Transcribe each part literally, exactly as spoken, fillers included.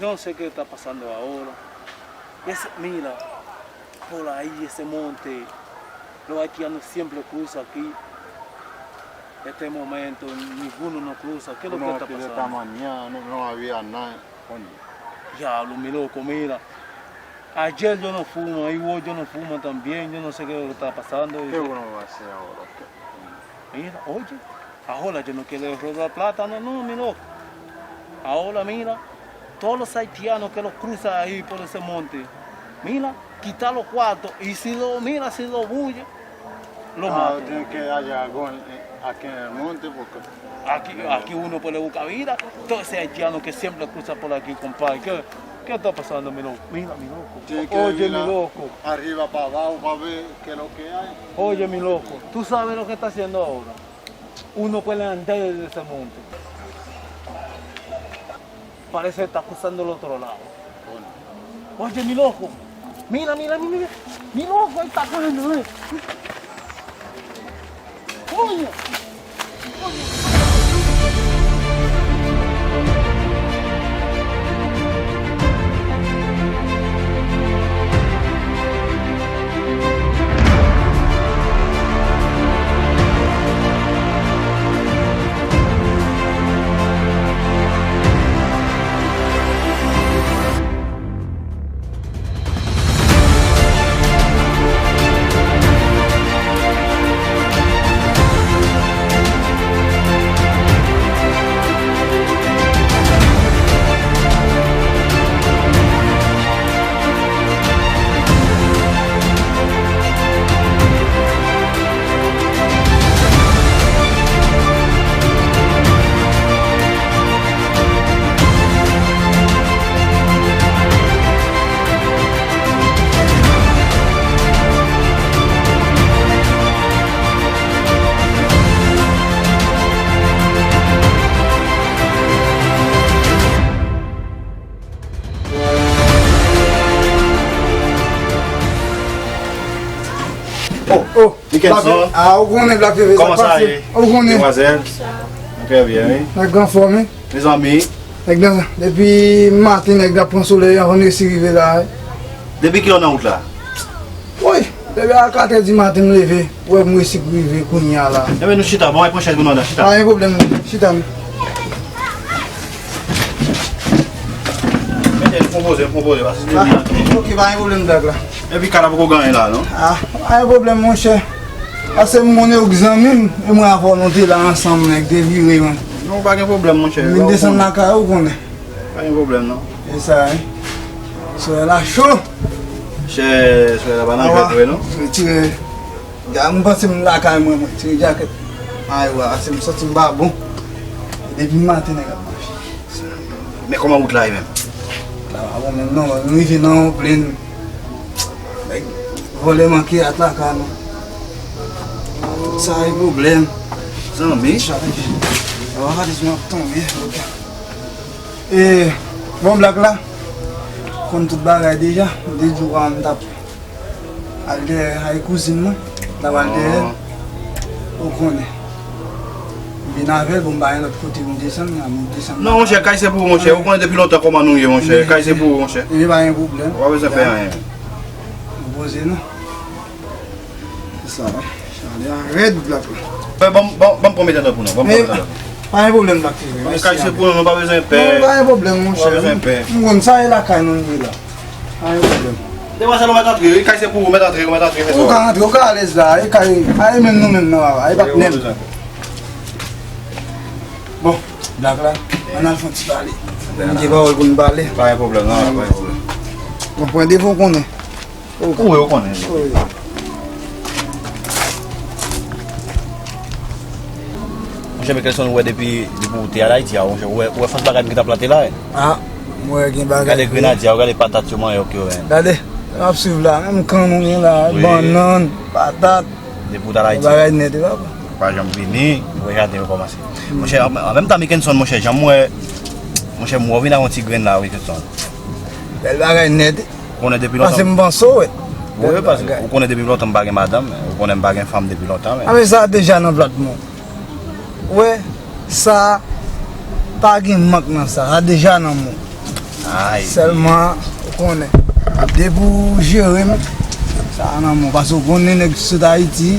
No sé qué está pasando ahora. Ese, mira, por ahí ese monte, los haitianos siempre cruzan aquí. Este momento ninguno no cruza. ¿Qué es lo que está pasando? Uno aquí de esta mañana, no había nada. Coño. Diablo, mi loco, mira. Ayer yo no fuma, y hoy yo no fuma también. Yo no sé qué es lo que está pasando. ¿Qué uno va a hacer ahora? Mira, oye, ahora yo no quiero robar plátano, no, mi loco. Ahora mira, todos los haitianos que los cruzan ahí por ese monte, mira, quita los cuartos y si lo, mira, si lo bulle, lo mata. Ah, tiene que allá con, eh, aquí en el monte, porque aquí, aquí uno puede buscar vida. Todo ese haitiano que siempre cruza por aquí, compadre. ¿Qué, qué está pasando, mi loco? Mira, mi loco. Tiene que oye, mi loco. Arriba para abajo para ver qué es lo que hay. Oye, mi loco, ¿tú sabes lo que está haciendo ahora? Uno puede andar desde ese monte. Parece que está cruzando el otro lado. Oye, mi loco. Mira, mira, mira, mira. Mi loco, ahí está corriendo, eh. Coño. Oh, Nickenson. Ah, ou konnen Black Feve, sa pase? Ou konnen. Demwazèl. Trè byen, wi. Nèg anfòm, wi. Mezanmi. Nèg nan, depi maten, nèg nan pran solèy anvan n resi rive la, wi. Depi kilè w nan wout la? Woy, depi a katrè di maten m leve, ou wè m resi rive kounye a la. Enben, nou chita, bon, pran chèz pou nou andan, chita. Pa gen pwoblèm, chita, men. Mete, nou konpoze, nou konpoze, paske se depi maten. Ok, pa gen pwoblèm, Black la. Epi kal la poko gen anyen la, non? Ah, pa gen pwoblèm, monchè. Paske m konnen ou k zanmi m, e mwen avè w nou te la ansanm, nèg te vire, man. Non, pa gen pwoblèm, monchè. M vin desann lakay ou, konnen. Pa gen pwoblèm, non. E sa, wi. Solèy la cho. Chè, solèy la pa nan jwèt vre, non? Retire. Ya, m panse m lakay mwen, mwen. Retire djakèt. Ay, wa, se m santi m pa bon. Depi maten, nèg ap mache. Men kòman wout la ye menm? La pa bon menm non, nou rive nan yon plenn. Nèg vòlè manke atak a nou. Sa e pwoblèm. Zanmi. Chaje. Yo, gade si m ap tonbe. Ok. E, bon, Black la konn tout bagay deja. M te di w a m t ap al dèyè, ay kouzin mwen, l ap al dèyè l. Ou konnen. M vin avè l, bon, m pa gen lòt kote pou m desann, m desann. Non, monchè, kay se pou ou, monchè. Ou konnen depi lontan kòman nou ye, monchè. Kay se pou ou, monchè. Epi pa gen pwoblèm. Ou pa bezwen pè anyen. Nou poze nou. Se sa, wi. Chalè a rèd, Black la. Ban m, ban m, ban m pran metadòn pou nou. Ban m pran metadòn. Pa gen pwoblèm, Black Feve. Mèsi. Kay se pou nou, nou pa bezwen pè. Non, pa gen pwoblèm, monchè. Pa bezwen pè. M konn sa e lakay nou ye la. Pa gen pwoblèm. Demwazèl, ou mèt antre, wi. Kay se pou ou, mèt antre, ou mèt antre, fè sa. Ou ka antre, ou ka alèz la. E kay, a e menm nou menm nan, a e patnè m. Bon, Black la, ann al fè yon ti pale. Nou gen pawòl pou n pale. Pa gen pwoblèm, non, pa gen pwoblèm. Bon, pran devan, ou konnen. Ou wi, ou konnen. Monchè Mickelson, ou wè depi, depi ou te al Ayiti a, monchè, ou wè, ou wè fòs bagay ki t ap plante la, wi. Ah, mwen gen bagay. Gade grenadye a, ou gade patat yo, manyòk yo, men. Gade, m ap swiv la, menm kann nou gen la, wi, bannann, patat. Depi ou t al Ayiti. Bagay nèt, wi, papa. Pa janm vini, ou wè jaden yo kòmanse. Hmm. Monchè, an, an menm tan, Mickenson, monchè, jan m wè, monchè, m wè w vin ak yon ti grenn la, Mickenson. Bèl bagay nèt. Ou konnen depi lontan. Pase m panse w, wè. Wi, wi, pase. Ou konnen depi lontan m pa gen madanm, ou konnen m pa gen fanm depi lontan, men. A, men sa deja nan plat mwen. Ou wè, sa pa gen mank nan sa, sa deja nan mwen. Sèlman, ou konnen, depi w jere m, sa nan men w. Paske ou konnen nèg sot Ayiti,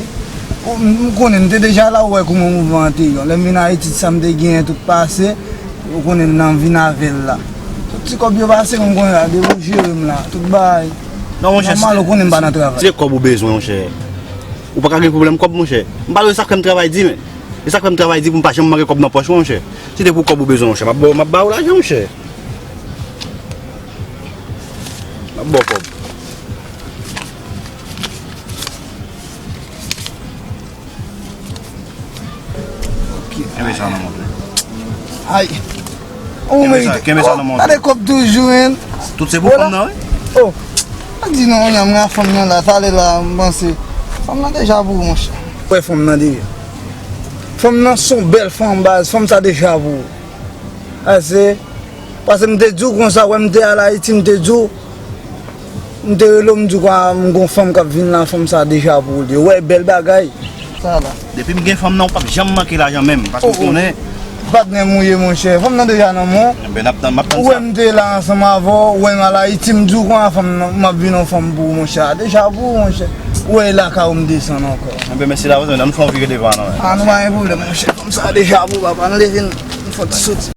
ou, m konnen, m te deja la, ou wè kòman mouvman an te ye. Lè m vin Ayiti, sa m te genyen tout pase, ou konnen m nan vin avè l la. Tout ti kòb yo pase, m konnen la, depi w jere m la, tout bagay. Non, monchè, nòmal, ou konnen m pa nan travay. Se kòb ou bezwen, monchè. Ou pa ka gen pwoblèm kòb, monchè. M pa dwe sa k fè m travay di, men. E sa k fè m travay di pou m pa janm manke kòb nan pòch mwen, monchè. Si te pou kòb ou bezwen, monchè, m ap ba w, m ap ba w lajan, monchè. M ap ba w kòb. Kenbe sa nan men w. Ay. Ou merite. Kenbe sa nan men w. Gade kòb toujou, en. Tout se pou fanm nan, wi. Oh. Pa di non, mwen, mwen, fanm nan la, talè la, m panse. Fanm nan deja pou ou, monchè. Wè fanm nan deja. Fanm nan se yon bèl fanm, baz. Fanm sa deja pou ou. Ase, paske m te di w konsa, wè m te al Ayiti, m te di w, m te rele w, m di w kwa m gon fanm k ap vin la, fanm sa deja pou li. Wè, bèl bagay. Sa la. Depi m gen fanm nan, ou p ap janm manke lajan menm, paske ou konnen. Patnè m ou ye, monchè. Fanm nan deja nan men w. Enben, n ap tann, m ap tann sa. Ou wè m te la ansanm avè w, ou wè m al Ayiti, m di w kwa fanm nan, m ap vin yon fanm pou ou, monchè. Deja pou ou, monchè. Ou wè e lakay ou m desann ankò. Enben, mèsi la, nou fè yon vire devan, non. Ah, nou pa gen pwoblèm, monchè. Fanm sa deja pou ou, papa. Nou leve, n fè yon ti soti.